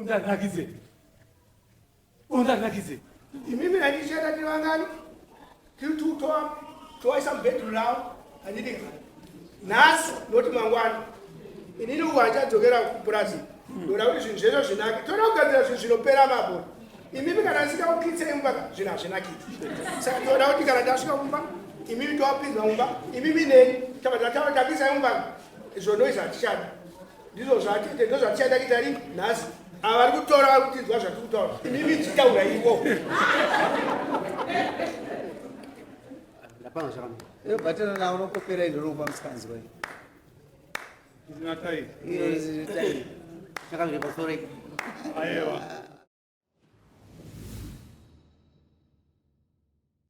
Bonza rinakidze. Bonza rinakidze. Imimi handichada tiri vangani? Tiri tu toa towaisa mubedroom ravo handiti nhasi noti mangwana inini uku handichadzokera kupurazi ndoda kuti zvinhu zvese zvinake toda kugadzira zvinhu zvinopera mabhora imimi kana ndisingakukitsei mumba zvinhu hazvinakidzi saka toda kuti kana tasvika kumba imimi towapinza mumba imimi neni tabva tataura takisai mumba izvo noise hatichada ndizvo zvatite ndozvatichaita kuita rini nhasi ava vari kutora vari kutinzwa zvatiri kutaura imimi chitaura ivo Batana nawo unokopera iro unopa musikanzwa Aiwa.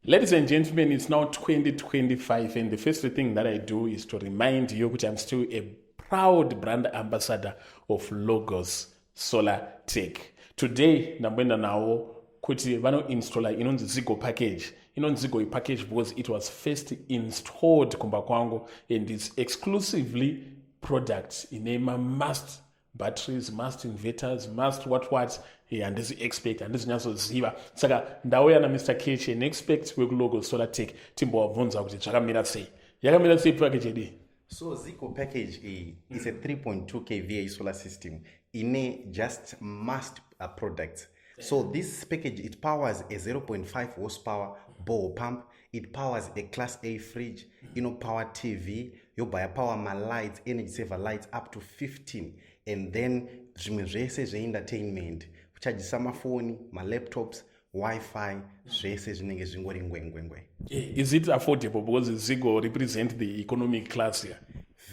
Ladies and gentlemen, it's now 2025 and the first thing that I do is to remind you that I'm still a proud brand ambassador of Logos Solar Tech. Today, ndamboenda nawo kuti vanoinstalla inonzi Zigo package. Inonzi Zigo package because it was first installed kumba kwangu and it's exclusively product ine ma-must batteries must inverters must what what handisi expert handisi nyatsoziva saka ndauya namr kech an expert wekulogo solar tech timbowabvunza kuti zvakamira sei yakamira sei package yedu so zico package iyi is a 3.2 kva solar system ine just must products so this package it powers a 0.5 horsepower bore pump it powers a class a fridge inopower tv yobva yapower malights energy saver lights up to 15 and then zvimwe zvese zveentertainment kuchajisa mafoni malaptops wifi zvese zvinenge zvingori ngwengwengwe. Is it affordable because Zigo represent the economic class here?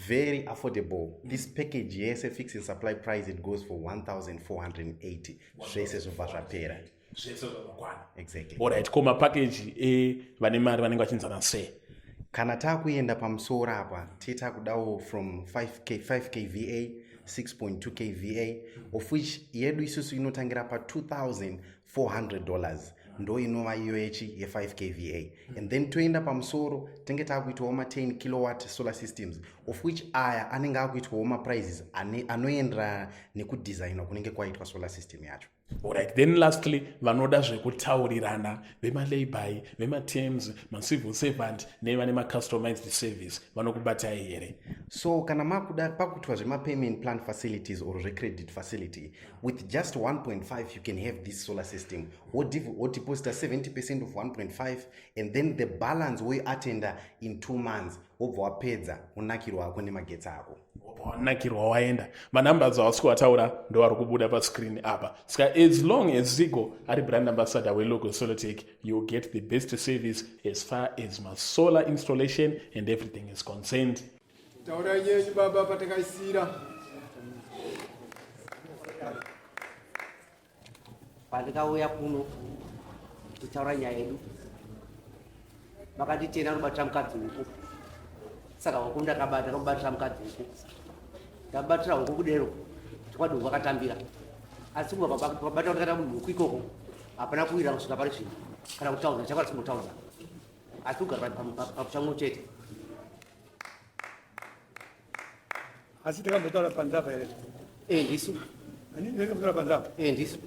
Very affordable. This package yese fixing supply price it goes for 1480 zvese zvobva zvapera. Zvese zvakakwana. Exactly. Alright, ko mapackage evane mari vanenge vachinzana sei? Kana takuenda pamusoro apa titakudawo from 5k 5 kva 6.2 kva of which yedu isusu inotangira pa 2400 dollars ndo inova iyo yechi ye5 kva and then toenda pamusoro tenge taakuitawo ma10 kilowatt solar systems of which aya anenge akuitwawo maprices anoenderana nekudesignwa kunenge kwaitwa solar system yacho. Alright, then lastly vanoda zvekutaurirana vemalayby vematerms macivil servant nevane macustomized service vanokubatai here? So kana makuda pakuitwa zvemapayment plan facilities or zvecredit facility with just 1.5 you can have this solar system wodeposita 70 percent of 1.5 and then the balance woiatenda in 2 months wobva wapedza wonakirwa ako nemagetsi ako. Wanakirwa waenda. Manumbers awasi kuataura ndoari kubuda pascreen apa. Saka as long as Zigo ari brand ambassador weLogo Solotech, you get the best service as far as masolar installation and everything is concerned. Taurai nyenyu baba patakaisira. Pandikauya kuno tichitaura nyaya yedu makanditenda kubatira mukadzi huku saka huku ndakabata ndakamubatira mukadzi huku ndabatira huku kudero chokwadi huku akatambira asi kubva pabata ndakaita munhu huku ikoko hapana kuwira kusvika pari zvino kana kutaudza chakati simbotaudza asi kugara pamuchamwe chete. Asi takambotaura panzava here? Eh, ndisu. Ani takambotaura panzava? Eh, ndisu.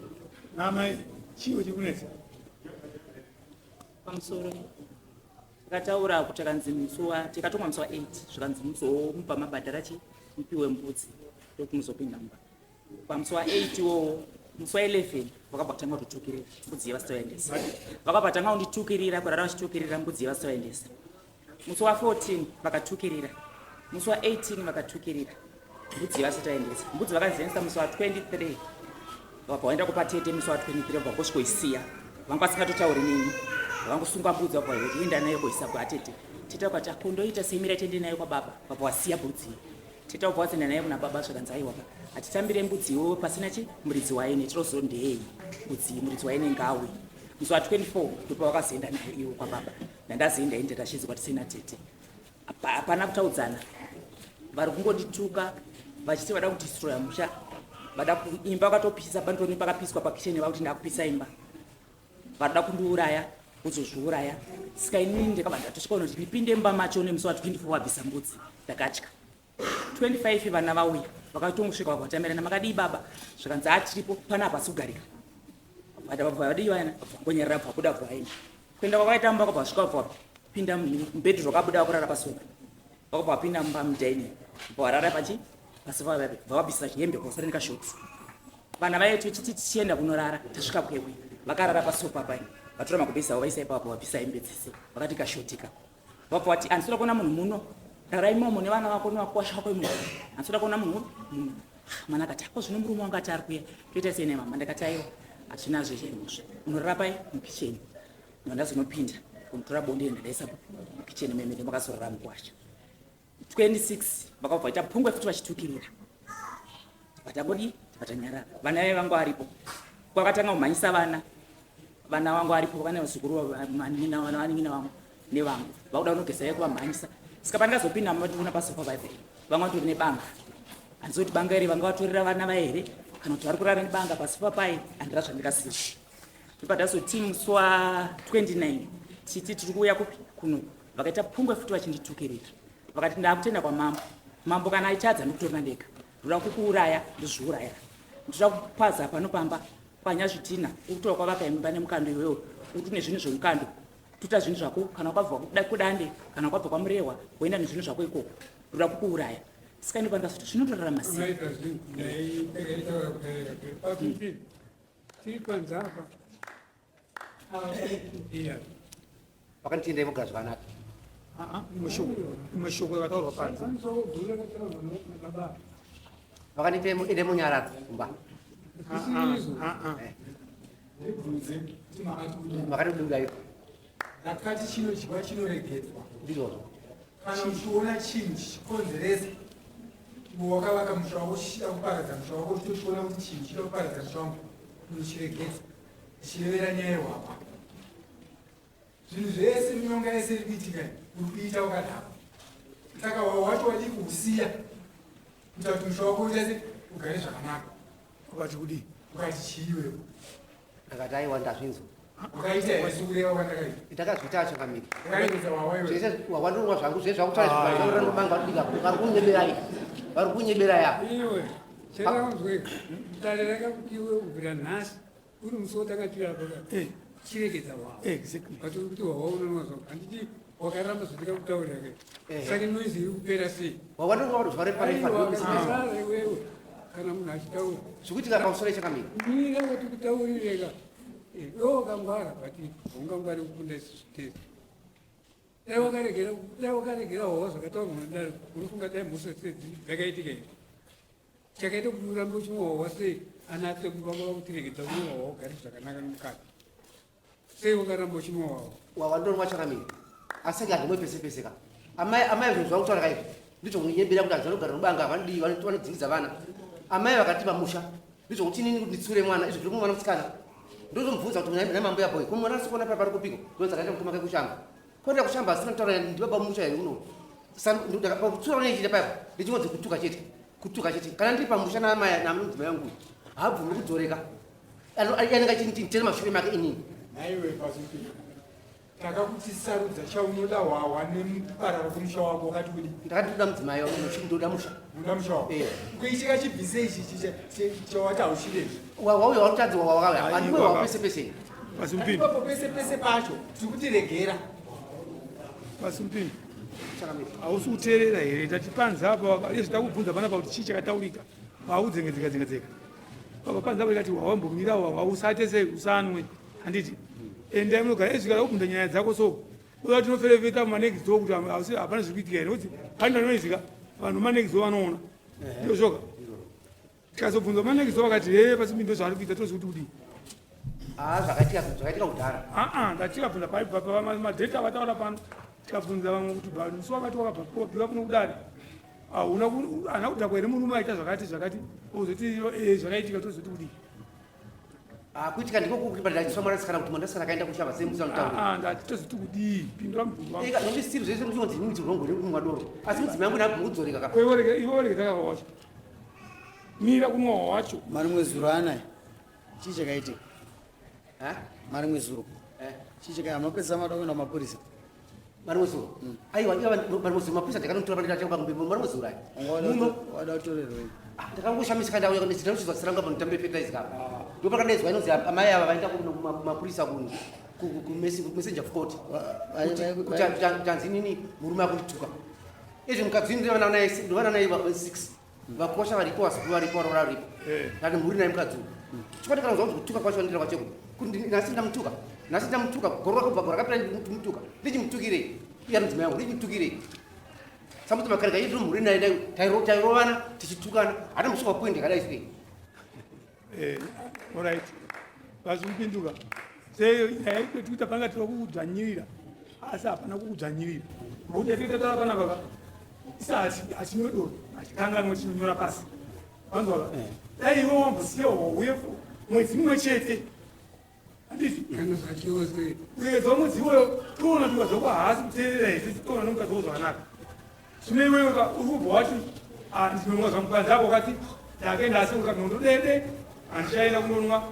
Namai, chiwo chikunetsa? Pamusoro. Takataura kuti takanzi musi wa tikatomwa musi wa 8 zvikanzi muzomupa mabhadhara chi mupiwe mbudzi ndokuti muzopinda mumba. Pamusi wa 8 iwowo musi wa 11 vakabva kutanga kutotukirira mbudzi yevasitoendesa. Vakabva tanga kunditukirira kurara vachitukirira mbudzi yevasitoendesa. Musi wa 14 vakatukirira, musi wa 18 vakatukirira mbudzi vasati vaendesa. Mbudzi vakaziendesa musi wa 23 vabva vaenda kupa tete musi wa 23 vabva kosvikoisiya. Vanga vasingatotauri neni, vangosunga mbudzi vabva vaenda nayo koisa kwatete. Tete vakati akondoita semira tende nayo kwababa, vabva vasiya mbudzi. Tete vabva vatsenda nayo kuna baba zvakanzi aiwa hatitambire mbudzi iwowo pasina chi muridzi wayo netirozo ndeyei mbudzi muridzi wayo nengawe. Musi wa 24 ndopavakazoenda nayo iwo kwababa. Ndandazoenda ini ndakashedzwa tisina tete. Hapana kutaudzana. Vari kungondituka vachiti vada kudestroya musha. Vada imba vakatopisa bandoni pakapiswa pakitchen vakuti ndakupisa imba. Vada kundiuraya kuzozviuraya. Saka inini ndakabva ndatosvika kunoti ndipinde mumba macho nemusi wa 24 vabvisa mbudzi. Ndakatya. 25 vana vauya. Vakatongosvika vakatamirana, makadii baba? Zvikanzi atiripo panapa hapasi kugarika. Vadii vayana vangonyarara bva kuda bva vaenda. Kuenda kwakaita mumba vakabva vasvika bva vapinda mubhedhuru vakabuda vakurara pasofa. Vakabva vapinda mumba mudining bva varara pachi pasofa vaive bva vabvisa hembe kwasara nekashoti. Vana vaye tichiti tichienda kunorara tasvika kwekwe vakarara pasofa pai vatora makubhesi avo vaisa ipapo vabvisa hembe dzese vakati kashotika. Vabva vati handisida kuona munhu muno rara imomo nevana vako nevakuwasha vako imomo handisida kuona munhu muno. Mwana akati ako zvino murume wangu ati ari kuya toita sei nemama ndakati aiwa hazvina zvezvemhosva unorara pai mukicheni ndazonopinda kunotora bonde ndadaisa mukicheni meme ndomakazorara mukuwasha 26 vakabva vaita pungwe futi vachitukirira vatangodi vatanyarara vana vaye vangu aripo kwakatanga kumhanyisa vana vana vangu aripo vane vazukuru vanin'ina vangu nevangu vakuda kunogeza ye kuvamhanyisa saka pandikazopinda mationa pasofa vaive vanga vatori nebanga handizi kuti banga iri vanga vatorera vana vaye here kana kuti vari kurara nebanga pasofa paye handira zvandikasiva ndopandazoti musi wa 29 titi tiri kuuya kupi kuno vakaita pungwe futi vachinditukirira vakati ndakutenda kwamambo mambo kana aitadza ndikutorina ndega ndoda kukuuraya ndozviuraya ndoda kupaza pano pamba pwanya zvidhina ukutora kwavaka imba nemukando iwewe uri une zvinhu zvemukando tuta zvinhu zvako kana wakabva kudande kana wakabva kwamurehwa woenda nezvinhu zvako ikoko ndoda kukuuraya saka ino pandikazoti zvinotorarama sei Vakanditenda vogara zvakanaka. Mashoko akataurwa panze. Vakanditi ende munyaradzo kumba. Makati kudai. Ndakati chinodyiwa chinoregedzwa. Ndizvozvo. Kana uchiona chinhu chichikonzeresa iwe wakavaka musha wako chichida kuparadza musha wako uchitochiona kuti chinhu chida kuparadza musha wangu unochiregedza ndichirevera nyaya yehwahwa zvinhu zvese minyonga yese iri kuitika uri kuita wakadhakwa saka hwahwa wacho wadii kuhusiya kuita kuti musha wako uite se ugare zvakanaka ukati kudii ukati chii iwewe Ndakati aiwa ndazvinzwa. Wakaita here sekureva kwandakaita? Ndakazviita acho kamiri. Wakaregedza hwahwa iwewe? Zvese hwahwa ndonwa zvangu zvese zvakutaura zvakutaura ndobanga vadika vari kunyeberai. Vari kunyeberai apa. Iwe chatakunzweka dare rakakuti iwe kubvira nhasi uri musi wotanga tiri apa ka chiregedza hwahwa. Exactly. But uri kuti hwahwa unonwa zvangu handiti wakaramba zvandikakutaurira ke. Ehe. Saka noise iri kupera sei? Hwahwa ndonwa zuva reparefa Aiwa, ndinomise. asara iwewe kana munhu achitaura. Zvikuitika pamusoro chakamira. Mira kuti kutaurireka. Iwe wakangwara but haungangwari kukunda isusu tese. Dai wakaregera dai wakaregera hwahwa zvakataurwa nadare unofunga dai mhosva dzakaitika here? Chakaita kuti urambe uchimwa hwahwa sei ana sekuru vanga vakutiregedza kumwa hwahwa ugare zvakanaka nomukati. Sei wakaramba uchimwa hwahwa? Hwahwa ndonwa chakamira. Asi handimwe pese pese ka. Amai amai zvinhu zvakutaura kai ndizvo kunyebera kuti hanzi vanogara mubanga vanodii vanodzingidza vana. Amai vakati pamusha ndizvo kuti inini kuti nditsure mwana izvo zviri kumwana musikana. Ndozomubvunza kuti nhai mambuya boy ko mwana asikuona pari kupiko ndonzi akaenda mukoma ke kushamba. Kuenda kushamba asina kutaura ndibaba musha here uno. Kutsura unoichita paipo ndichingonzi kutuka chete kutuka chete kana ndiri pamusha naamai namudzimai wangu haabvumi kudzoreka anenge achinditera mashure make inini. Nhaiwe Pazupira, takakuti sarudza chaunoda hwahwa nemuparara kwemusha wako wakati kudii? Ndakati ndoda mudzimai wangu ndoda musha. Unoda musha wako? Eh. Kuichika chibvise ichi chawati hauchide. Hwahwa uyo wautadzi hwahwa wakauya handimwe hwahwa pese pese. Pazupira. Ipapo pese pese pacho tiri kutiregera. Pazupira. Hausi kuteerera here? Tati panze apa izvi takubvunza panapa kuti chii chakataurika. Haudzengedzeka dzengedzeka. Baba panze apa ikati wambomira hwahwa usate sei usanwe. Handiti? Endai munogara izvi kana kubvunza nyaya dzako so. Uya tinoferefeta mumanext door kuti hausi hapana zviri kuitika here nekuti pane vanoizika vanhu mumanext door vanoona. Ndozvoka. Tikazobvunza mumanext door vakati hee pasi ndo zvaari kuita tozi kuti kudii. Ah zvakaitika zvakaitika kudhara. Ah ah ndatikabvunza paibva pa madheta avataura pano tikabvunza vamwe kuti musi wakati wakabva kubva kuno kudare hauna haana kudhakwa here murume aita zvakati zvakati ozoti eh zvakaitika tozoti kudii. Ah kuitika ndiko kuti pandachiswa mwana sikana kuti mwana sikana akaenda kushamba sei musi anotaura. Ah ndati tozoti kudii pindura mubvunzo wangu. Eka ndisiri zvese muchinonzi inini ndiri wrong kumwa doro. Asi mudzimai wangu ndabvuma kudzoreka ka. Iwe waregedza kaka wacho. Mira kunwa wacho. Marimwe zuro anaya chii chakaitika? Ha? Marimwe zuro. Eh. Chii chakaitika? Mapurisa mada kuenda kumapurisa. Marimwe zuro. Aiwa iva marimwe zuro mapurisa ndakanotora pandira changu pakumbe marimwe zuro aya. Wanga Muno wada kutorerwei? Ndakangoshamisika ndauya ndinochizwa zita rangu apa nditambe fertilizer apa. Ndopakadaidzwa inonzi amai ava vaenda kumapurisa kumessenger of court. Kuti tanzi inini murume akundituka. Izvi mukadzi ndovana naye ndovana naye 6. Vakosha varipo vazukuru varipo varoora varipo. Ndati mhuri naye mukadzi uyu. Chokwadi kana kuzwa kutuka kwacho ndira kwacheko. Kuti nhasi ndamutuka. Nhasi ndamutuka gore rakabva gore rakapera ndimutuka. Ndichimutukirei? Iye ari mudzimai wangu ndichimutukirei? Samuti makarega yedu mhuri naye tairovana tichitukana hana musi wakuenda kadai sei. Eh, all right. Vazvipinduka. Sei nyaya yekuti panga tiri kukudzvanyirira asi hapana kukudzvanyirira. Ngokuti yatiri taura panapa ka isa hachinodoro hachikanganwe chinonyora pasi. Vanzwa ka? Dai iwe wambosiya uye mwedzi mumwe chete handiti Kana zvachose. Kuedza mwedzi iwoyo toona kuti mukadzi wako haasi kuteerera here toona nemukadzi wako zvakanaka. Zvino iwewe ka uri kubva wati ah, ndinonwa zvangu panze apo wakati ndakaenda asi ukanhondo dede handichaenda kunonwa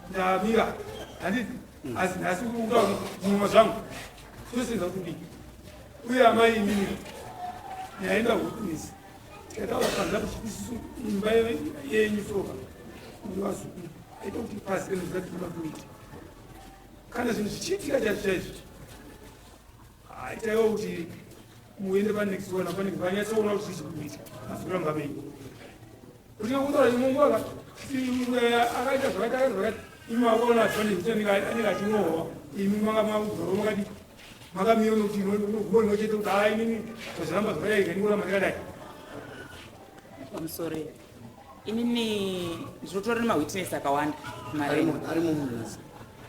ndamira handiti asi nhasi uri kuda kuti ndinonwa zvangu zvinosenza kuti kudii uye amai imini nyaenda witness tikataura panze apo chiti isusu imba yenyu soka muri vazukuru aita kuti pasi penoziva tinoda kuita kana zvinhu zvichiitika chaizvo chaizvo aitaiwo kuti muende panext one panenge vanyatsoona kuti zvii zvikuita mazukuru anga venyu kuti kutaura imwe nguva akaita zvakaita akaita zvakati imi makaona advantage kuti anenge achirohwa imi manga makugaro makati makamira nokuti gumbo rimwe chete kuti haa inini zvazviramba zvakadai kandikuramba ndakadai. Pamusoro inini ndinotora nemawitness akawanda Arimo munhu.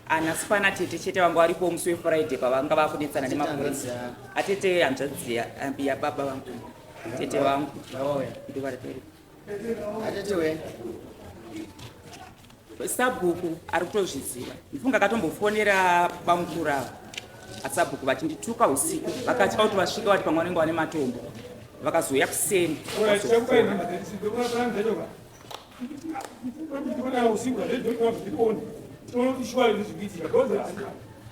Anasi pana tete chete vanga varipo musi wefriday pavanga vakunetsana nemapurisa. Atete hanzvadzi yababa vangu, tete vangu ndivariteri. Atete we. Sabhuku ari kutozviziva, ndifunga akatombofonera bamukuru ava asabhuku vachindituka usiku, vakatya kuti vasvike vati pamwe vanenge vane matombo, vakazouya kuseni. Chakupai nhamba dzedu usiku zvedzvikuona tione kuti shuwa izvi zvikuitika because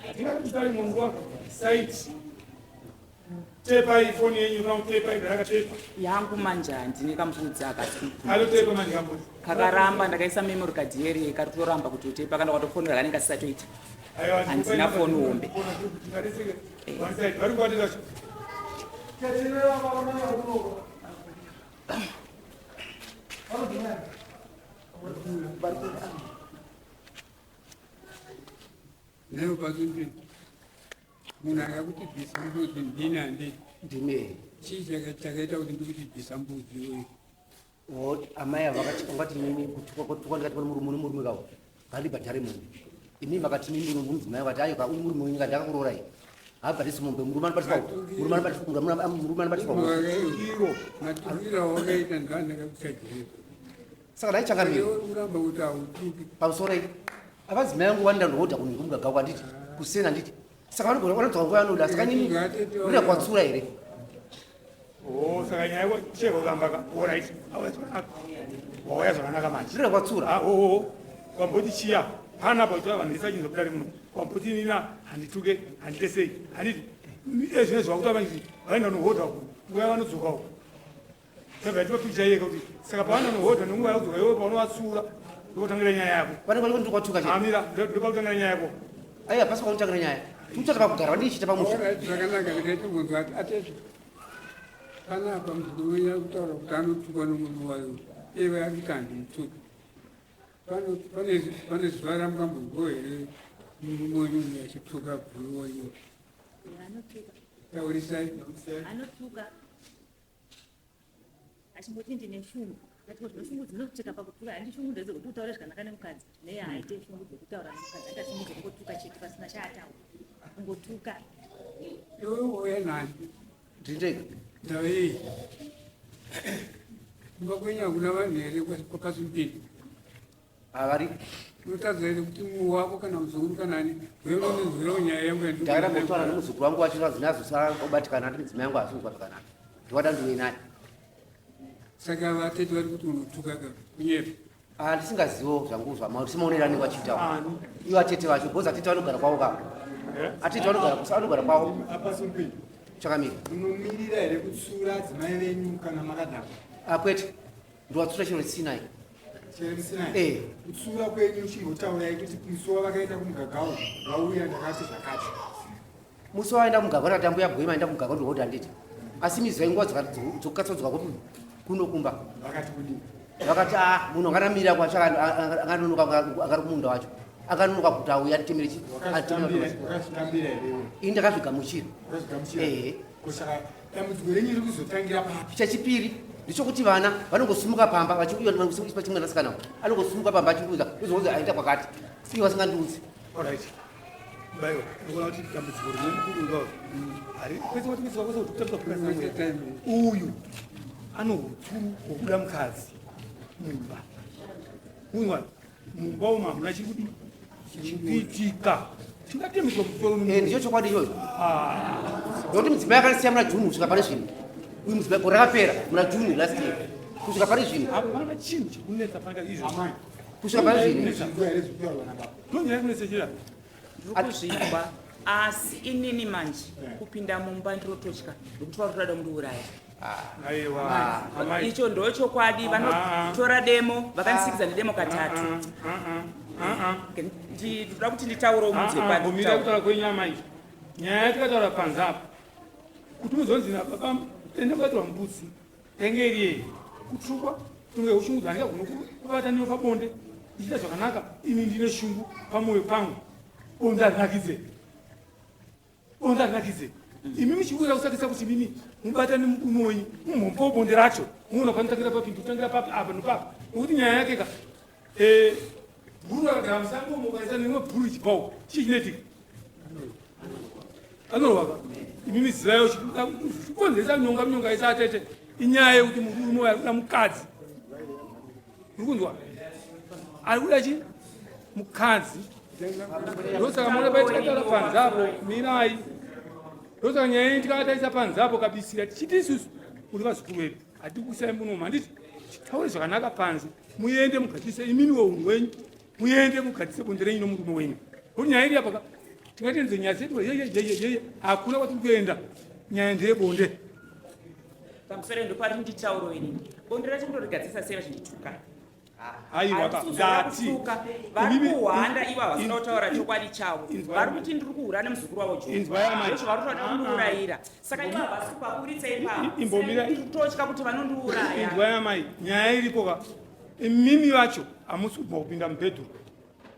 hatingati imwe nguva site tepai foni yenyu kana kutepa igara yakatepa yangu manje handine kamukudzi akati atotepa manje kambudzi kakaramba, ndakaisa memory card yeri kari kutoramba kuti utepa, kana ukatofonera kanenge kasisatoita. Handina foni hombe. Vari kubatira. Nayo pazvimbi munhu akakuti bvisa mbudzi ndini handiti? Ndine. Chii chakaita kuti ndikuti bvisa mbudzi iyoyo? Amai ava vakati ungati nini kutukwa ndikati pane murume nemurume kawo ngandibhadhare mombe. Imi makati nini mudzimai vakati ayo uyu murume wenyu ndakakurorai haabhadhisi mombe, murume anobatiswa, murume anobatiswa, murume anobatiswa. Iro Matukiro awakaita ndandakakuchajirira. Saka ndaichangamira. Uramba kuti hautuki. Pamusoro iyi avadzimai angu vanoenda ndohodha kumugagau kwanditi kuseni handiti, saka vanogona vanodzoka nguva yanoda, saka nini ndoda kwatsura here? Oh, saka nyaya yako cheko kamba ka. Alright. Auya zvakanaka. Wauya zvakanaka manje. Ndoda kwatsura. Ah, oh, oh. Kwamboti chiya. Pana pa kuti vanhu vese kudari muno. Kwamboti nina handituke, handite sei. Handiti. Ezvino zvakuta manje vaenda nohodha ku. Nguva vanodzoka uko. Saka tipa picture yeka kuti saka pavanhu nohodha nenguva yakudzoka iwe paunovatsura ndokutangira nyaya yako. Vanenge vari kwatuka chete. Amira, ndopakutangira nyaya yako. Aiwa, pasi pakutangira nyaya tikutsvaka pakugara vandichiita pamusha. Alright, zvakanaka, ndikaitombonzwa ati atete panapa muzukuru wenyu ari kutaura kuti anotukwa nomurume wayo, iye ari kuti handimutuki. Pane zuva ramukambonzwawo here murume wenyu uyu achituka bhuru wenyu? Anotuka. Taurisai. Anotuka achimboti ndine shungu, ndati zvino shungu dzinotsvika pakutuka handi, shungu ndedzekuti utaure zvakanaka nemukadzi neye haaite shungu dzekutaura nemukadzi, aita shungu dzekungotuka chete pasina chaataura, kungotuka. Iwe uya nani? Ndiri ndega. Ndava iyi kumba kwenyu hakuna vanhu here kwapasimpini? Havari. Unotadza here kuti mumwe wako kana muzukuru kana ani uye unonzwirawo nyaya yangu? Ndakarambotaura nemuzukuru wangu wacho zinazo kubatikana ati mudzimai yangu haasi kuzwa zvakanaka, ndowada ndiuye naye. Saka vatete vari kuti unotuka ka, kunyepa? Ah, ndisingazivo zvangu zvamaonero anenge achiitawo ivo atete vacho, because atete vanogara kwavo ka, atete vanogara kwavo. Apasumbi. Chakamira. Munomirira here kutsura adzimai venyu kana makadhakwa? Ah, kwete. Ndowatsura chero Sinai. Chero Sinai. Eh. Kutsura kwenyu chimbotaurai kuti musi wavakaenda kumugagao vauya ndakati zvakati. Musi waenda kumugagao ndakati ambuya bwema enda kumugagao ndohodha handiti. Asi mizwa nguva dzokukatsa dzoka kuno kumba. Vakati kudii? Vakati ah munhu angamira kwacho akanonoka akari kumunda wacho. Akanonoka kuti auya atitemere chi. Wakazvitambira here iwe? Ini ndakazvigamuchira. Wakazvigamuchira? Eh. Kusaka dambudziko renyu riri kuzotangira papi? Chechipiri ndechokuti vana vanongosimuka pamba vachiuya chimwanasikana anongosimuka pamba achiuza uzounza aenda kwakati ivo vasingandiudzi. Alright. Bayo, ndikuona kuti dambudziko rine mukuru uyo. Hari kwese kwati kwese kwese kuti kutambisa kukadzi uyu ano huturu hwokuda mukadzi mumba. Unwa mumba umu hamuna chiri kudii chikuitika chingatemiswa musoro eh, ndicho chokwadi ichocho ah. nokuti mudzimai akandisiya muna june kusvika pari zvino uyu mudzimai gore rakapera muna june last year kusvika pari zvino hapana chinhu chikunetsa panaka izvo kusvika pari zvino ndonyaya kunetsa chira ndiri kuzvinzwa asi inini manje kupinda mumba ndinototya nokuti vari kutoda kundiuraya. Aiwa, icho ndochokwadi, vanotora demo vakandisikidza nedemo katatu. Ndinoda kuti nditaurewo munzwe. Kutaura kwenyu amai, nyaya yatikataura panze apa kuti muzonzi nababa ende kubatirwa mbudzi tenge iri yei kutukwa tunge ushungu dzandika kubata niyo pabonde ndichiita zvakanaka, ini ndine shungu pamwoyo pangu, bonde harinakidze, bonde harinakidze. Imi muchiwira kusakisa kuti mimi mubatane murume wenyu mumhombowo bonde racho muona panotangira papi, ndikutangira papi apa nopapa, nokuti nyaya yake ka bhuru akagara musango umo ukaisa nemwe bhuru ichibvawo chii chinoitika? Anorwaka. Imimi zivayo chikonzeresa nyonga nyonga isatete inyaya yekuti murume uyo ari kuda mukadzi, uri kunzwa, ari kuda chi mukadzi. Ndosaka maona paitikataura panze apo, mirai, ndosaka nyaya iyi tikataisa panze apo kabisira tichiti isusu muri vazukuru vedu hatikusai munomu, handiti titaure zvakanaka panze, muende mugadzise imimiwo unhu wenyu, muende mugadzise bonde renyu nomurume wenyu, nokuti nyaya iri apa tingatenze nyaya dzedu yeyeyeyeye hakuna kwatiri kuenda, nyaya ndeyebonde. Pamusoro ndopari nditauro inini bonde racho kundorigadzisa sei vachindituka? Aiwa, ndati vari kuhwanda ivo havasina kutaura chokwadi chavo, vari kuti ndiri kuhura nemuzukuru wavo Jozvo vari kutoda kundiurayira, saka ivo havasi kupaburitsa ipapo, totya kuti vanondiuraya. Inzwai amai, nyaya iripo ka, imimi vacho hamusi kubva kupinda mubhedhuru,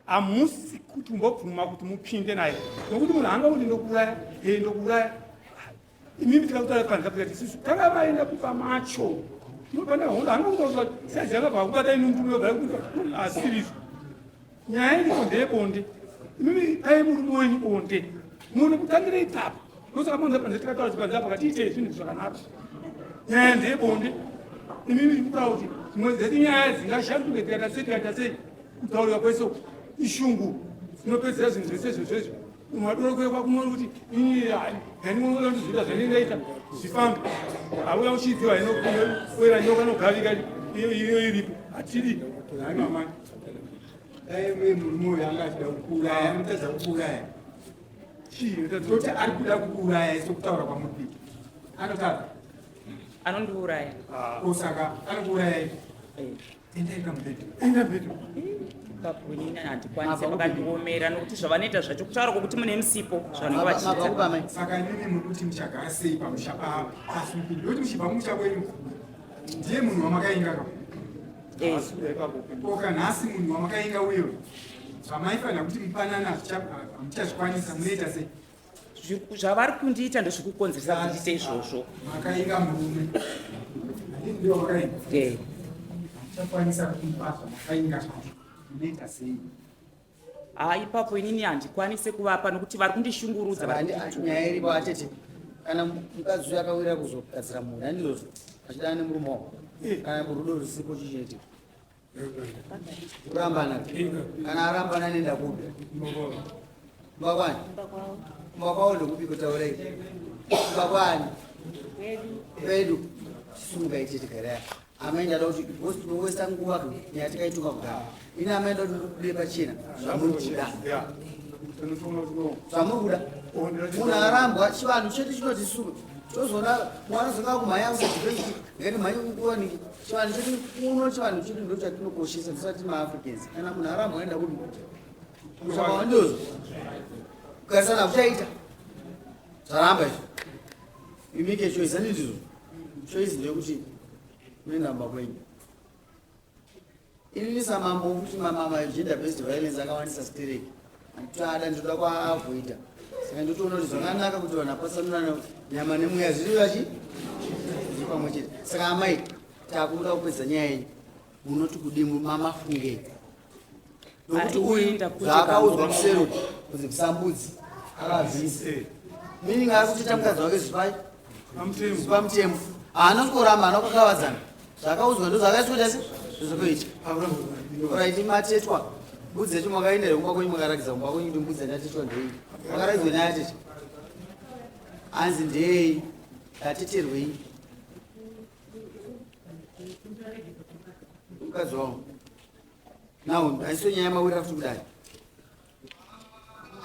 hamusi kuti umbobvuma kuti mupinde naye, nokuti munhu anga kuti ndokuuraya, he ndokuuraya. Imimi tikakutaura panze tikati isusu tanga vaenda kupa macho tinopanda hondo anga kutaura kuti saizi yakabva kubata inundume asirizvo. Nyaya iripo ndeyebonde, imimi pai murume wenyu bonde muone kutangira ipapo. Ndosaka manza panze tikataura chipanze apa katiitei zvinhu zvakanaka, nyaya ndeyebonde. Imimi kutaura kuti dzimwe dzedu nyaya dzingashanduke tikaita sei tikaita sei, kutaurika kwese uku ishungu dzinopedzera zvinhu zvese izvozvo. Umadoro kwakunoona kuti ini handinoona ndozviita zvandingaita zvifambe, auya uchidziwa inokuwera nyoka nogavika iyo iripo hatidi mama. Dai uye murume uyu anga achida kukuuraya, anotadza kukuuraya? Toti ari kuda kukuuraya sokutaura kwamuri kuita, anotadza? Anondiuraya. Ko saka anokuurayai, endai pamubhedhu. Enda mubhedhu. Ipapo inini handikwanise, pakandiomera nokuti zvavanoita zvacho kutaura kwokuti mune musipo zvavanenge vachiita. Saka inini muri kuti muchagara sei pamusha pasumupindi, nokuti muchibva mumusha kwenyu ndiye munhu wamakainga ka? Koka nhasi munhu wamakainga uyo zvamaifanira kuti mupanana hamuchazvikwanisa, munoita sei? Zvavari kundiita ndozvikukonzeresa kuti ndiite izvozvo. Makainga murume, handii ndiwo wakainga? Hamuchakwanisa kumupa zvamakainga zvacho, munoita sei? Ha, ipapo inini handikwanise kuvapa nokuti vari kundishungurudza, vari kundituka. Nyaya iripo atete, kana mukadzi uyu akawira kuzogadzira munhu handizvozvo achidana nemurume wavo, kana rudo rusipo chichinoitika kurambana. Kana arambana nenda kupi? Kumba kwani? Kumba kwavo ndokupi? Kutaurai kumba kwani? Kwedu. Sumuka itete, gara amai, ndada kuti because tinowesta nguva nyaya tikaitunga kudhara. Ini amai ndoda kuti ndikubude pachena zvamuri kuda, zvamuri kuda. Munhu arambwa, chivanhu chedu chinoti suru. Tozoona mwana zvinga kumhanya kusadefense ngati mhanye kuwaniki. Chivanhu chedu kuno chivanhu chedu ndo chatinokoshesa tisati maAfricans. Kana munhu aramba aenda kupi? Kushamba wandozo. Kugarisana kuchaita. Zvaramba izvo. You make a choice, handiti ndizvo? Choice ndeyekuti unoenda kumba kwenyu. Inini samambo kuti mamama gender based violence akawandisa stereki handitoada ndinoda kuavoida saka ndotoona kuti zvakanaka kuti vanhu apatsanurana nyama nemweya zviri vachi zviri pamwe chete saka amai takuda kupedza nyaya yenyu munoti kudii mamafungei nokuti uyu zvaakaudzwa kusero kunzi bvisa mbudzi akabvisa meaning ari kutoita mukadzi wake zvipai zvipamutemo haana kutoramba haana kukakavadzana zvakaudzwa ndo zvakaiswa se zvekuita right matetwa mbudzi yacho makaenda here kumba kwenyu makarakidza kumba kwenyu kuti mbudzi yandatetwa ndei makarakidzwa nyaya tete hanzi ndei ndateterwei mukadzi wangu now haisiyo nyaya yamawirira futi kudai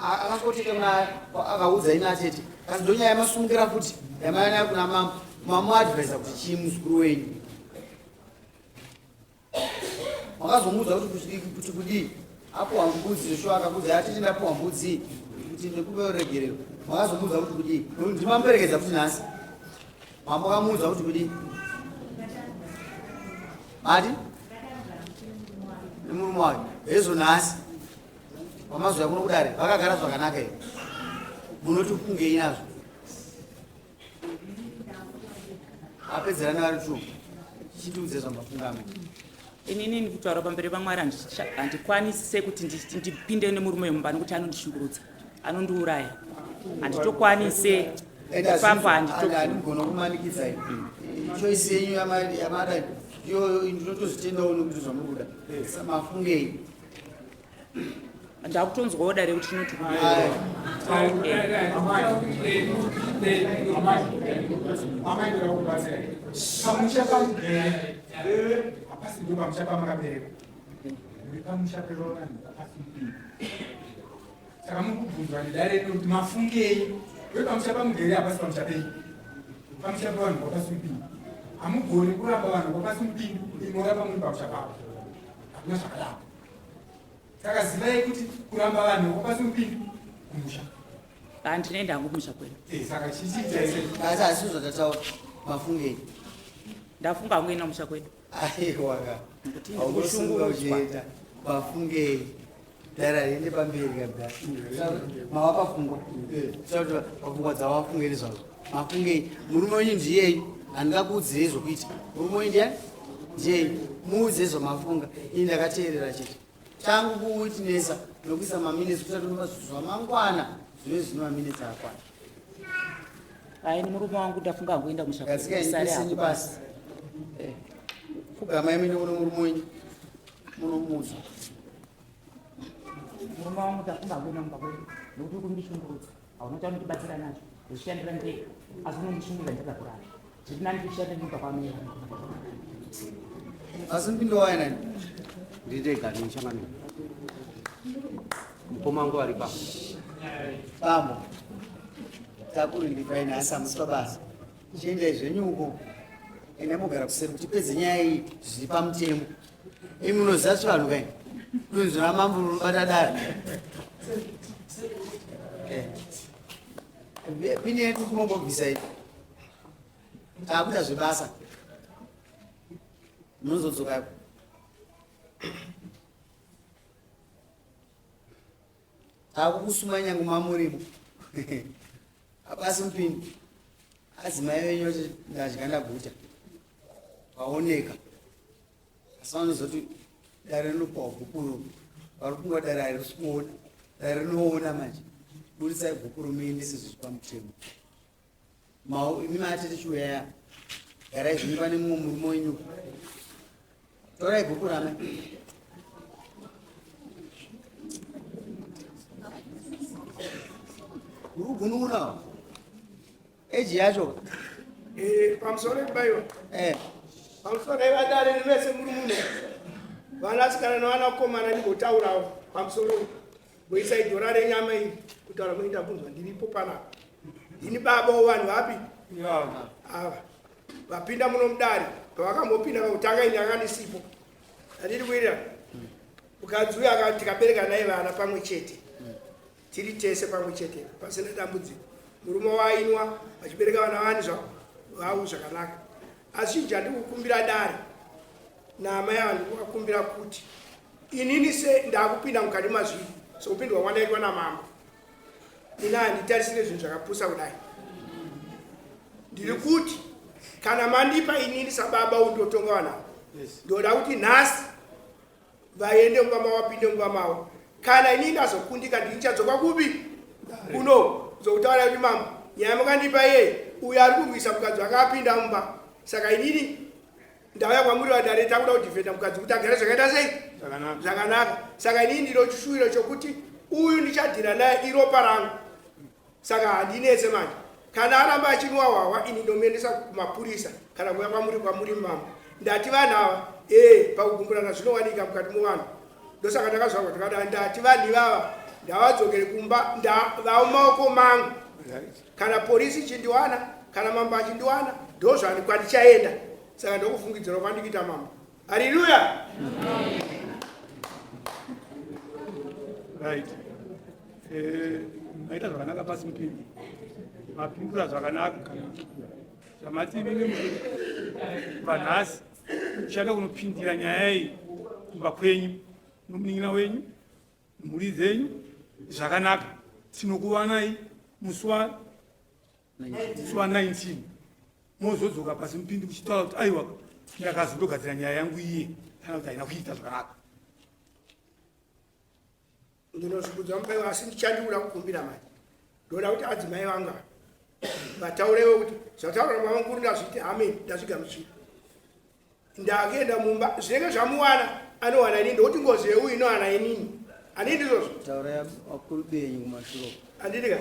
akangotete kuna akaudza ina atete kasi ndonyaya yamasumukira futi yamaya nayo kuna mambo mamuadvisa kuti chii muzukuru wenyu makazomuudza kuti kuti kudii apuwa mbudzi zveshuwa akakuudza atete ndapuwa mbudzi kuti ndikupe regerero makazomuudza kuti kudii ndimamuperekedza futi nhasi mambo akamuudza kuti kudii mati nemurume wayo hezvo nhasi pamazuva kuno kudare vakagara zvakanaka here munoti kungei nazvo apedzerana vari two chitiudze zvamafungamo inini ndikutaura pamberi pamwari handikwanise kuti ndipinde nemurume wemumba nokuti anondishungurudza anondiuraya handitokwanise ipapo handigona kumanikidza choice yenyu yamada iyoyo ndinotozvitendawo nekuti zvamuri kuda mafungei ndakutonzwawo dare kuti chinoti pamusha pamugere hapasi ndo pamusha pamakaberekwa muri pamusha pevanhu hapasi mpii saka muri kubvunzwa nedare rino kuti mafungei uye pamusha pamugere hapasi pamusha penyu pamusha pevanhu kwapasi mupindu hamugoni kuramba vanhu kwapasi mupindu imoramba muri pamusha pavo hakuna zvakadaro saka zivai kuti kuramba vanhu kwapasi mupindu kumusha handinoenda hangu kumusha kwedu eh, saka chichiitaise asi asi zvakataura mafungei ndafunga hangu enda kumusha kwedu aiwaka aunosunga uchienda mafungei Dara riende pamberi kabisa. Mava pafungwa. Saka pafungwa dzavafunge nezvazvo. Mafungei. Murume wenyu ndiyeyu. Handingakuudzirei zvokuita. Murume wenyu ndiyani? Ndiyeyu. Muudzei zvamafunga. Ini ndakateerera chete. Changu kuwitinesa nokuisa maminitsi kuti atonopa zvamangwana zvive zvine maminitsi akwana. Hayi ni murume wangu ndafunga hangu enda kumusha. Gadzikai senyu pasi. Eh. Fugamai mene kuno murume wenyu. Munomuudza. Murume wangu ndafunga kuenda mumba kwedu nekuti uri kundishungurudza hauna chaunondibatsira nacho ndozvishandira ndega asi unondishungurudza ndada kurara zviri nani kushanda ndimba kwamira asi mpindo waye nani ndindega ndichangamira mukoma wangu ari pa bambo takurindipai nhasi hamusi pabasa chiendai zvenyu uko enda mogara kuseri kuti tipedze nyaya iyi zviri pamutemo Imi munoziva chivanhu kai? Dunzvi ramambo munobata dare. Eh. Pini yedu kumombobvisa iyi. Takuita zvebasa. Munozodzoka. Takukusuma nyange mamurimo. Hapasi mupini. Adzimai venyu vacho ndadya ndaguta. Vaoneka. Asi vanozoti dare rinopiwa gupuro vari kunga dare harisi kuona dare rinoona manje buritsai gupuro muendese zviri pamutemo imi matete chiuyaya garai zvenyu pane mumwe murume wenyu torai bhuku ramai uri kugunun'una eji yacho eh, pamusoro ekubaiwa eh. pamusoro evadare nevese muri muno vanasikana nevanakomana ndimbotaurawo pamusoro voisai dhora renyama iri kutaura munoita kunzwa ndiripo panapa ini baba vanhu vapi Ava vapinda muno mudare pavakambopinda pakutanga ini anga ndisipo. Handidi kuirira. Mukadzi uyu akati tikabereka naye vana pamwe chete. Tiri tese pamwe chete pasina dambudziko. Murume wainwa vachibereka vana vani zvavo vavo zvakanaka. Asi chinhu chandikukumbira dare naamai ava ndikuvakumbira kuti inini se ndakupinda mukati mazviri sokupindwa kwandaitwa namambo. Ini handitarisire zvinhu zvakapusa kudai. Ndiri kuti kana mandipa inini sababa undotonga vanhu ava. Ndoda kuti nhasi vaende mumba mavo vapinde mumba mavo. Kana inini ndazokundika ndichadzoka kupi? Kuno zokutaura kuti mambo nyaya makandipa iye uyo ari kurwisa mukadzi wake apinda mumba. Saka inini ndauya kwamuri vadare takuda kudhifenda mukadzi kuti agare zvakaita sei zvakanaka saka inini ndino chishuwiro chokuti uyu ndichadhira naye iropa rangu saka handinetse manje kana aramba achinwa hwahwa ini ndomuendesa kumapurisa kana kuya kwamuri kwamuri mambo ndati vanhu ava ee pakugumburana zvinowanika mukati muvanhu ndosaka takazvarwa takadai ndati vanhu ivava ndavadzokere kumba ndavamumaoko mangu kana polisi ichindiwana kana mambo achindiwana ndozvani kwandichaenda saka ndokufungidzira kwandikuita mambo haleluya right eh, maita zvakanaka pasi mupindi mapindura zvakanaka zvamati imimi vanhasi uchada kunopindira nyaya iyi kumba kwenyu nomunin'ina wenyu mhuri dzenyu zvakanaka tinokuwanai musi wa 19 mozodzoka pasi mupindi kuchitaura kuti aiwa ndakazondogadzira nyaya yangu iye kana kuti haina kuita zvakanaka ndinozvikudza mubaiwa asi ndichandiura kukumbira manje ndoda kuti adzimai vangu ava vataurewo kuti zvataura mama mukuru ndazviti amen ndazvigamuchira ndakuenda mumba zvinenge zvamuwana anowana inini ndokuti ngozi yeuyu inowana inini handii ndizvozvo taura vakuru benyu kumashure handiti ka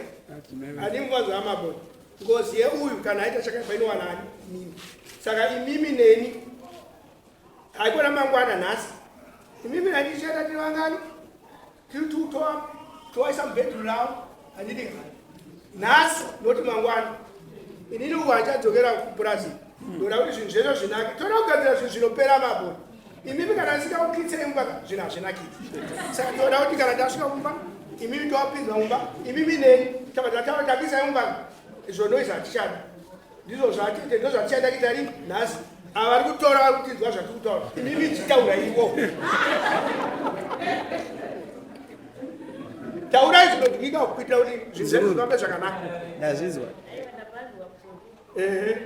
handii mukwanzi wamaboni ngozi yeuyu kana aita chakaipa inowana ani inini saka imimi neni haikona mangwana nhasi imimi handichata tiri vangani tiri tu towaisa mubhedhuru ravo handiti nhasi noti mangwana inini uku hachadzokera kupurazi ndoda kuti zvinhu zvesvo zvinake toda kugadzira zvinhu zvinopera maboni imimi kana ndisingakukitsei mumba zvinhu hazvinakidzi saka toda kuti kana tasvika kumba imimi towapinza mumba imimi neni tabva tataura takisai mumba izvo noise hatichada ndizvo zvatiite ndo zvatichaita kuita rini nhasi ava vari kutora vari kutinzwa zvatiri kutaura imimi chitaura ivo taurai zvinodwika kuitira kuti zvinhu zvedu zvifambe zvakanaka ndazvinzwa ehe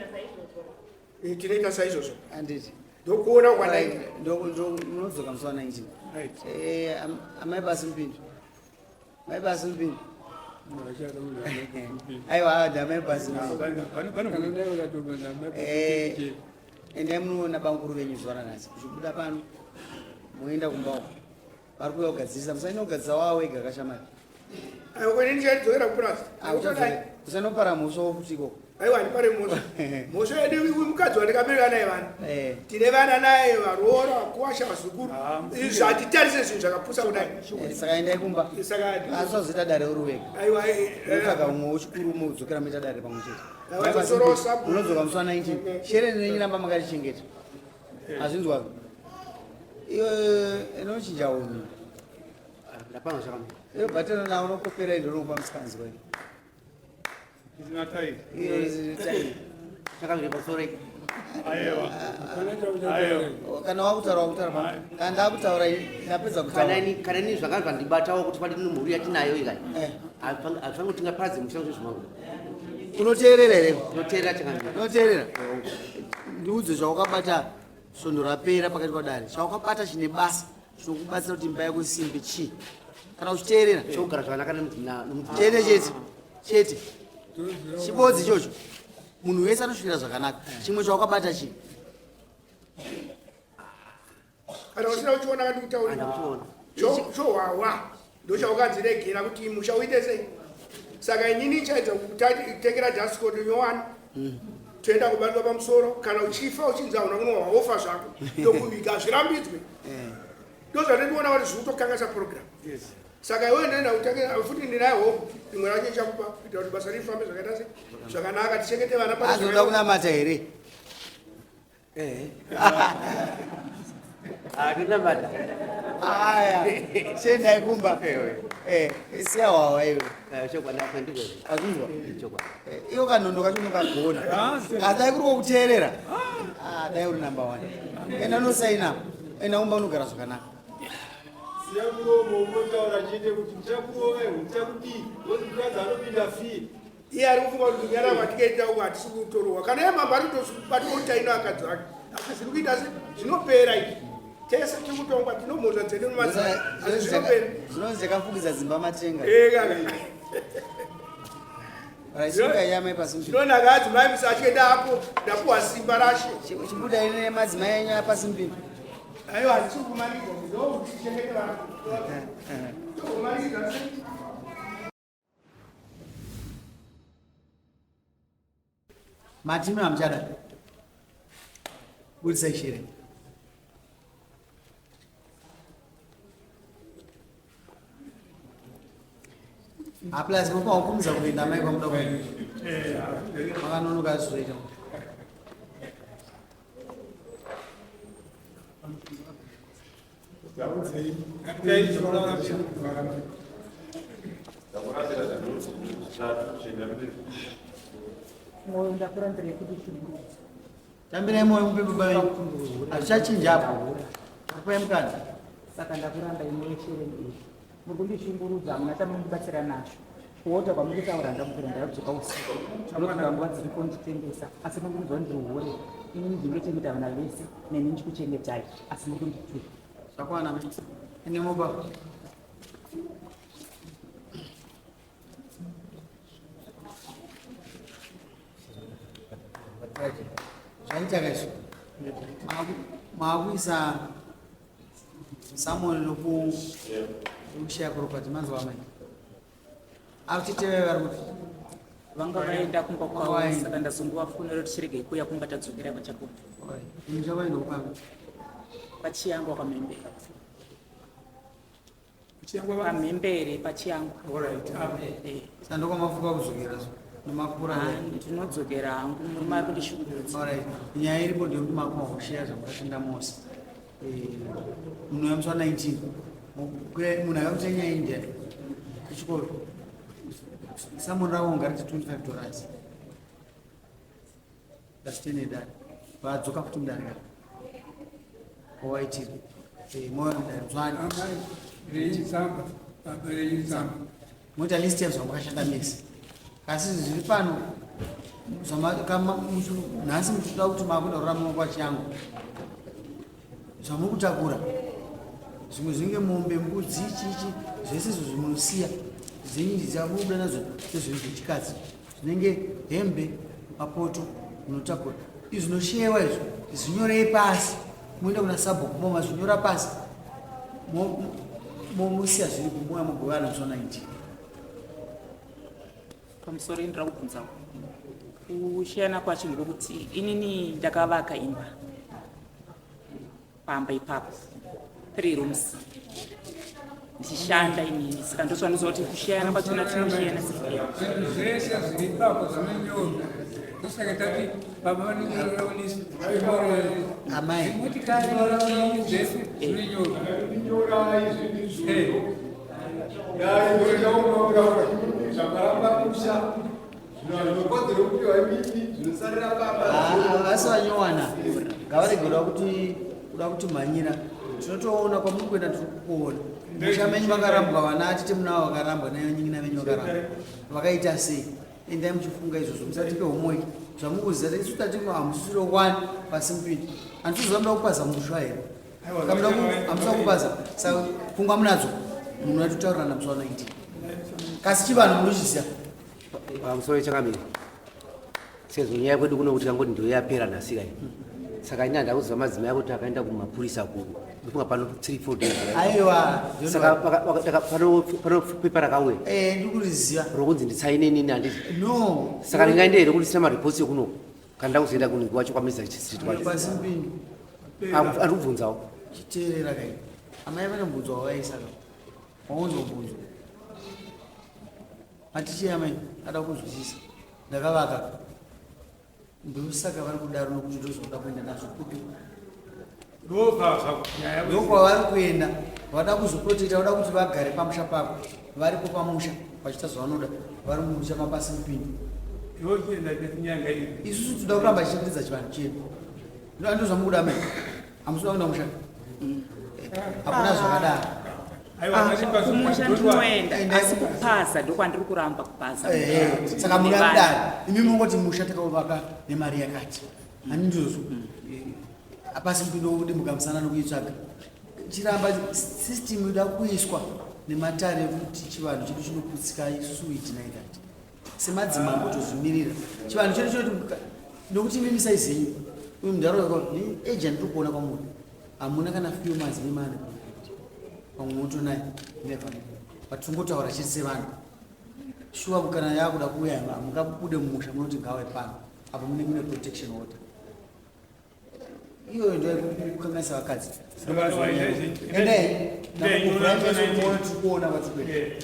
eh, tinoita saizvozvo anditi ndokuona kwanaita munodzoka musi wa 19 eh, amai pasi mupindu Mai basi mupindu. Aiwa ndamai basi. Eh, endai munoona bamukuru venyu zuva ranhasi. Kuchibuda pano moenda kumba uko. Vari kuuya kugadzirisa. Musaenda kugadzirisa wava wega kashamari. Aiwa kwene ndichaidzokera kupurazi. Usanopara mhosva wokuti ikoko. Aiwa handipare mhosva. Mhosva yedu uyu mukadzi wandikabereka naye vana. Eh. Tine vana naye varoora vakuwasha vazukuru. Ah, Izvi hatitarise zvinhu zvakapusa kudai. Eh, saka endai kumba. Saka asi wazoita dare uri wega. Aiwa eh, unotsvaga umwe wechikuru umwe udzokera moita dare pamwe chete. Unodzoka musi wa 19. Shereni renyu ramba makarichengeta. Hazvinzwa. Iyo inochinja unhu. Ndapanga zvakanaka. Iyo bhatana nawo unokopera ndo unokupa musikanzwa. Kana wakutaura wakutaura pano. Kana ndakutaura ndapedza kutaura. Kana ini zvanga zvandibatawo kuti pari mhuri yatinayo ikai. Eh. Hazvifaniri kuti tingaparadze musha zvezvimangu. Unoteerera here? Unoteerera chakanaka. Unoteerera. Ndiudze zvawakabata svondo rapera pakati padare. Chawakabata chine basa. Chinokubatsira kuti imba yako isimbe chii? Kana uchiteerera. Chokugara zvakanaka nemudzimai. Chete chete. Chete. Chibodzi ichocho. Munhu wese anosvikira zvakanaka. Chimwe chawakabata chii? Kana usina kuchiona kandi kutaura. Chohwahwa ndochaukanziregera kuti musha uite sei. Saka inini chaidza kutengera dust coat nyowani. Toenda kubatwa pamusoro kana uchifa uchinzi hauna kunohwa wofa zvako ndokuviga hazvirambidzwe. Eh. Ndozvatinoona kuti zviri kutokanganisa program. Yes. Saka iwe ndoenda kutange futi ndinayo hope rimwe racho ichakupa kuitira kuti basa rifambe zvakaita se zvakanaka tichengete vana pane Azoda kunamata here? Eh. Atinamata. Aya, chiendai kumba. Eh, siya wawa iwe. Eh, chokwadi apa ndiko. Azvinzwa? Chokwadi. Eh, Iwe kanondo kacho unokagona. Asi dai kuri kuteerera. Ah, dai uri number 1. Enda unosaina. Enda kumba unogara zvakanaka. Siya muromo unotaura chete kuti ndichakurova iwe ndichakudii because mukadzi anopinda fee. Iye ari kufunga kuti kunyara kwatikaita uku hatisi kutorohwa. Kana iye mambo ari kutobatwa kuti aino akadzi wake. Asi zviri kuita se zvinopera izvi. Tese tiri kutongwa tinomhosva dzedu nemadzimai. Asi zvinopera. Zvinonzi chakafukidza dzimba matenga. Eh kaka. Zvinonaka adzimai musatye ndapo ndapuwa simba rashe. Chibuda ine madzimai enyu apasi mpini. Aiwa handisi kumanikidza ndokuti vana. Tokumanikidza Matimi hamuchada. Budisai shere. Aplus mupa wakumza kuenda mai kwamuda kuenda. Makanonoka zvoita. Mwoyo ndakurambira kuti chibudzi. Tambirai moyo mupe baba venyu. Hazvichachinja apo. Kupai mukana. Saka ndakuramba imwe shereni iyi. Muri kundishungurudza hamuna chamundibatsira nacho. Kuota kwamuri kutaura ndamukira ndakadzoka usiku. Ndinotora nguva dziripo ndichitengesa asi muri kunzwa ndiri hure. Ini ndinochengeta vana vese neni ndichikuchengetai asi muri kundituka. Zvakwana mai. Ende moba. Zvaita kaizvo. Maakuisa Samuel noku nokushaya property manzwa amai. Akuti teve vari kuti Vanga vaenda kumba kwavo saka ndazongovafonera kuti chiregai kuuya kumba tadzokera kwaChakoto. Muchavaenda kupamwe. Pachiyangwa kwaMhembere. Pamhembere pachiyangwa. Eh. Saka ndokwamafuka kudzokera so. Nomakura. Ah, ndinodzokera hangu murume ari kundishungurudza. Alright. Nyaya iripo ndeyekuti makuma kusheya zvamakatenda mose. Eh, munhu wemusi wa 19 munhu akakuita nyaya india kuchikoro samoni ravo ungariti 25 dollars that's 10 edare vadzoka futi mudare ka wawaitiri eh, moyo mudare mzwani moita list yezvamakashanda mese asi zviri pano nhasi muchitoda kuti makuda kuramba kwachangu zvamuri kutakura zvimwe zvinenge mombe mbudzi chichi zvese izvo zvimunosiya dzenyu dzichabuda nadzo sezvinhu zvechikadzi zvinenge hembe mapoto munotakura izvi zvinoshewa izvo zvinyorei pasi moenda kuna sabhuku momazvinyora pasi mosiya zviri kumouya mogovana musi wa 19 Pamusoro ini ndira kubvunzawo kushiyana kwacho ndikokuti inini ndakavaka imba pamba ipapo three rooms ndichishanda inini saka ndozvanoziva kuti kushiyana kwachona tinoshiyana sei Zvinhu zvese zviri ipapo zvinonyorwa ndosaka tati baba vanonyorera Amai. Motikari zvese zvinonyorwa Asi vanyowana ngavarege kuda kuti kuda kutimhanyira tinotoona kwamuri kuenda tiri kukuona musha menyu vakarambwa vana atete munavo vakarambwa nanyin'ina venyu vakarambwa vakaita sei endai muchifunga izvozvo musatipe homework zvamukuziva isu tati hamusisiro wani pasi mupindi handisiziva muda kupaza musha here Hamusa kupaza saka pfungwa munadzo munhu atotaurirana musi wa 19 kasi chivanhu munochiziva pamusoro changamire sezvo nyaya kwedu kuno kuti kangoti ndiyo yapera nhasi kai saka ini handakuziva madzimai akuti akaenda kumapurisa ku ndofunga pano 3 4 days aiwa saka pano pepa rakauya eh ndikuriziva rokunzi nditsaine inini handiti no saka ndingaende here kuti sina mareports ekunoku kana ndakuzoenda kunhu kwacho kwamisa street kwacho pasi mpindu ari kubvunzawo chiteerera kai amai vane mubvunzo wavaisa ka. Waunzwa bvunzo. Matichei amai ada kunzwisisa. Ndakavaka. Ndosaka vari kudaro nokuti ndozvauda kuenda nazvo kupi? Ndokwavari kuenda. Vada kuzoprotecta, vada kuti vagare pamusha pako. Varipo pamusha vachiita zvavanoda. Vari mumusha mapasi mupindu. Isusu tinoda kuramba tichipedza chivanhu chedu. Ndozvamukuda amai. Hamusi kuda kuenda musha? Hakuna zvakadaro. Ah, kumusha ndinoenda asi kupaza ndokwandiri kuramba kupaza. Saka muri akudaro imi mongoti musha takauvaka nemari yakati hani ndizvozvo hapasi mupindo wokudimbuka musana nokuitsvaga chiramba system inoda kuiswa nematare ekuti chivanhu chedu chinoputsika isusu we deny that semadzimambo tozvimirira chivanhu chedu chinoti nokuti imi misai zenyu uyu mudharo neage yandiri kuona kwamuri hamuna kana few months nemane pamwe motonaye never but tingotaura chete sevanhu shuwa kana yakuda kuuya hamungabude mumusha munoti ngawe pano apo mune mune protection water iyoyo ndo kukanganisa vakadzi endai tikuona vatsikwee